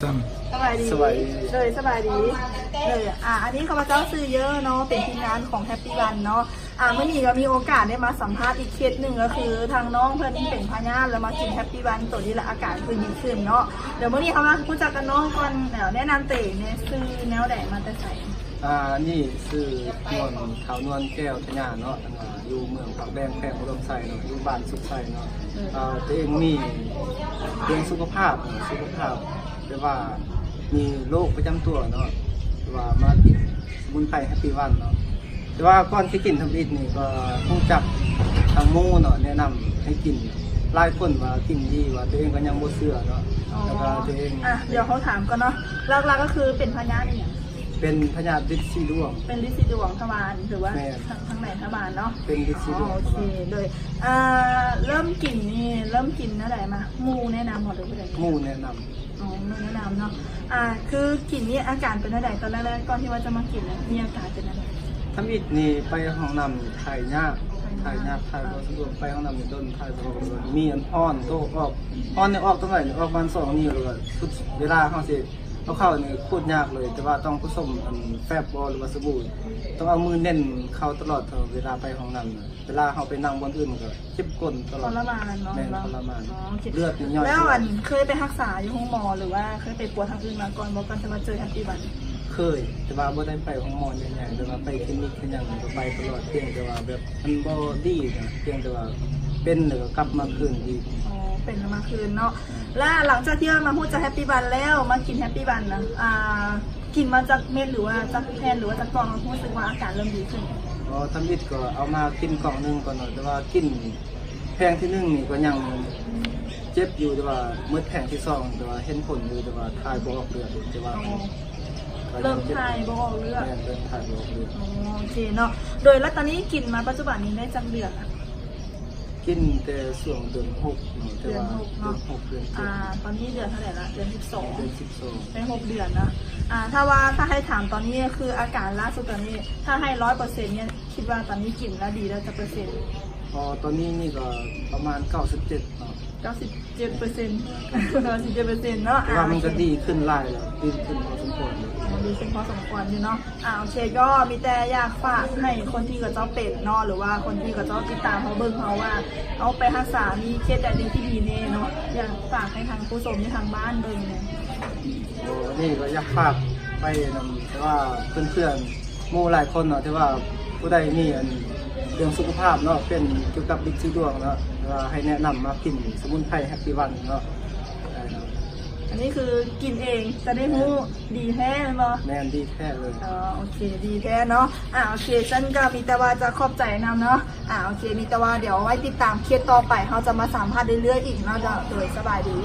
ສະບາຍດີ ສະບາຍດີ ໂດຍ ສະບາຍດີ ໂດຍ ອ່າ ອັນນີ້ຂ້າພະເຈົ້າຊື່ເຢີເນາະ ເປັນທີມງານຂອງ Happy One ເນາະ. ອ່າ ມື້ນີ້ກໍມີໂອກາດໄດ້ມາສຳພາດອີກເຄສໜຶ່ງ ກໍຄືທາງນ້ອງເພິ່ນເປັນພະຍາດ ແລ້ວມາກິນ Happy One ໂຕນີ້ ແລ້ວອາການຄືນດີຂຶ້ນເນາະ. ດຽວມື້ນີ້ເຮົາມາຮູ້ຈັກກັບນ້ອງກ່ອນ ແລ້ວແນະນຳໂຕເອງແດ່ ຊື່ແນວໃດ ມາແຕ່ໃສ? ອ່າ ອັນນີ້ຊື່ນວນ ທ້າວນວນ ແກ້ວທະຍາເນາະ ອ່າ ຢູ່ເມືອງປາກແບງ ແຂວງອຸດົມໄຊເນາະ ຢູ່ບ້ານສຸກໄຊເນາະ. ເອີ ອ່າ ໂຕເອງມີເລື່ອງສຸຂະພາບເນາະ ສຸຂະພາບ ແບບວ່າມີໂລກປະຈຳຕົວເນາະ ແຕ່ວ່າມາກິນສະໝຸນໄພ Happy One ເນາະ. ແຕ່ວ່າກ່ອນຊິກິນທຳອິດນີ້ ກໍຮູ້ຈັກທາງໝູ່ເນາະ ແນະນຳໃຫ້ກິນ ຫຼາຍຄົນວ່າກິນດີ ວ່າໂຕເອງກໍຍັງບໍ່ເຊື່ອເນາະ. ອໍ ແລ້ວກໍໂຕເອງ ອ່ະ ດຽວເຮົາຖາມກ່ອນເນາະ ຫຼັກໆກໍຄືເປັນພະຍາດອີ່ຫຍັງ? ເປັນພະຍາດລິດສີດວງ. ເປັນລິດສີດວງທະວານ ຫຼືວ່າ ແມ່ນ ທາງ ທາງໃນທະວານເນາະ? ເປັນລິດສີດວງ ອໍ ໂອເຄ ທະວານ. ໂດຍ ອ່າ ເລີ່ມກິນນີ້ ເລີ່ມກິນແນວໃດມາ? ໝູ່ແນະນຳບໍ່ ຫຼືຜູ້ໃດ? ໝູ່ແນະນຳ. ອໍ ມື້ແນະນຳເນາະ. ອ່າ ຄືກິນນີ້ອາການເປັນແນວໃດ? ຕອນແລກໆ ກ່ອນທີ່ວ່າຈະມາກິນນະ ມີອາການເປັນແນວໃດ? ທຳອິດນີ້ໄປຫ້ອງນ້ຳຖ່າຍຍາກ ຖ່າຍຍາກ ຖ່າຍຍາກ ຖ່າຍບໍ່ສະດວກ ອ່າ ໄປຫ້ອງນ້ຳນີ້ດົນ ຖ່າຍບໍ່ອອກ ມີອັນຮ້ອນ ໂຕອອກ ຮ້ອນນີ້ອອກຕອນໃດນີ້ ອອກປະມານສອງນິ້ວ ແລ້ວກໍສຸດເວລາເຮົາຊິເອົາເຂົ້ານີ້ໂຄດຍາກເລີຍ ແຕ່ວ່າຕ້ອງປະສົມອັນແຟບບໍ ຫຼືວ່າສະບູ ຕ້ອງເອົາມືເນັ້ນເຂົ້າຕະຫຼອດ ເວລາໄປຫ້ອງນ້ຳນະ. ເວລາເຮົາໄປນັ່ງບ່ອນອື່ນມັນກໍເຈັບກົ້ນຕະຫຼອດ ທໍລະມານເນາະ. ແມ່ນ ທໍລະມານ ອໍ ເຈັບ ເລືອດນີ້ຍ້ອຍ. ແລ້ວອັນເຄີຍໄປຮັກສາຢູ່ໂຮງໝໍ ຫຼືວ່າເຄີຍໄປປົວທາງອື່ນມາກ່ອນບໍ່ ກ່ອນຈະມາເຈີ Happy One? ເຄີຍ ແຕ່ວ່າບໍ່ໄດ້ໄປໂຮງໝໍໃຫຍ່ໆ ແຕ່ວ່າໄປຄລີນິກໄປຫຍັງກໍໄປຕະຫຼອດ ພຽງແຕ່ວ່າແບບມັນບໍ່ດີນະ ພຽງແຕ່ວ່າເປັນແລ້ວກໍກັບມາຄືນອີກ. ອໍ ເປັນແລ້ວມາຄືນເນາະ. ແມ່ນ. ແລ້ວຫຼັງຈາກທີ່ວ່າມາຮູ້ຈັກ Happy One ແລ້ວ ມາກິນ Happy One ນະ ອ່າ ກິນມາຈັກເມັດ ຫຼືວ່າຈັກແຜ່ນ ຫຼືວ່າຈັກກ່ອງ ຮູ້ສຶກວ່າອາການເລີ່ມດີຂຶ້ນ? ອໍ ທຳອິດກໍເອົາມາກິນກ່ອງໜຶ່ງກ່ອນເນາະ ແຕ່ວ່າກິນແຜງທີໜຶ່ງນີ້ກໍຍັງເຈັບຢູ່ ແຕ່ວ່າໝົດແຜງທີສອງ ແຕ່ວ່າເຫັນຜົນຢູ່ ແຕ່ວ່າຖ່າຍບໍ່ອອກເລືອດ ແຕ່ວ່າ ອໍ ກໍຍັງເຈັບ ເລີ່ມຖ່າຍບໍ່ອອກເລືອດ. ແມ່ນ ເລີ່ມຖ່າຍບໍ່ອອກເລືອດ. ອໍ ໂອເຄເນາະ. ໂດຍ ແລ້ວຕອນນີ້ກິນມາປັດຈຸບັນນີ້ໄດ້ຈັກເດືອນລະ? ກິນແຕ່ຊ່ວງເດືອນຫົກເນາະ ແຕ່ວ່າເດືອນຫົກເນາະ ເດືອນຫົກ ເດືອນເຈັດ. ອ່າ ຕອນນີ້ເດືອນເທົ່າໃດລະ? ເດືອນສິບສອງ ເດືອນສິບສອງ ໄດ້ຫົກເດືອນນະ. ອ່າ ຖ້າວ່າ ຖ້າໃຫ້ຖາມຕອນນີ້ ຄືອາການລ່າສຸດຕອນນີ້ ຖ້າໃຫ້ຮ້ອຍເປີເຊັນນີ້ ຄິດວ່າຕອນນີ້ກິນແລ້ວດີແລ້ວຈັກເປີເຊັນ? ອໍ ຕອນນີ້ນີ້ກໍປະມານເກົ້າສິບເຈັດເນາະ. ເກົ້າສິບເຈັດເປີເຊັນ ເກົ້າສິບເຈັດເປີເຊັນເນາະ. ແຕ່ວ່າມັນກໍດີຂຶ້ນຫຼາຍແລ້ວ ດີຂຶ້ນພໍສົມຄວນ. ອໍ ດີຂຶ້ນພໍສົມຄວນຢູ່ເນາະ. ອ່າ ໂອເຄ ກໍມີແຕ່ຢາກຝາກໃຫ້ຄົນທີ່ເຂົາເຈົ້າເປັນເນາະ ຫຼືວ່າຄົນທີ່ເຂົາເຈົ້າຕິດຕາມເຮົາ ເບິ່ງເຮົາວ່າ ເຮົາໄປຮັກສາ ມີເຄສໃດທີ່ດີແດ່ເນາະ ຢາກຝາກໃຫ້ທາງຜູ້ຊົມຢູ່ທາງບ້ານເບິ່ງແດ່. ໂອ້ ນີ້ກໍຢາກຝາກໄປນຳ ແຕ່ວ່າເພື່ອນໆ ໝູ່ຫຼາຍຄົນເນາະ ທີ່ວ່າຜູ້ໃດມີອັນເລື່ອງສຸຂະພາບເນາະ ເປັນກ່ຽວກັບລິດສີດວງເນາະ ແຕ່ວ່າໃຫ້ແນະນຳມາກິນສະໝຸນໄພ Happy One ເນາະ. ອັນນີ້ຄືກິນເອງຈະໄດ້ຮູ້ ແມ່ນ ດີແທ້ແມ່ນບໍ່? ແມ່ນ ດີແທ້ເລີຍ. ອໍ ໂອເຄ ດີແທ້ເນາະ. ອ່າ ໂອເຄ ຊັ້ນກໍມີແຕ່ວ່າຈະຂອບໃຈນຳເນາະ. ອ່າ ໂອເຄ ມີແຕ່ວ່າດຽວໄວ້ຕິດຕາມເຄສຕໍ່ໄປ ເຮົາຈະມາສຳພາດເລື້ອຍໆອີກເນາະ. ໂດຍ ສະບາຍດີ.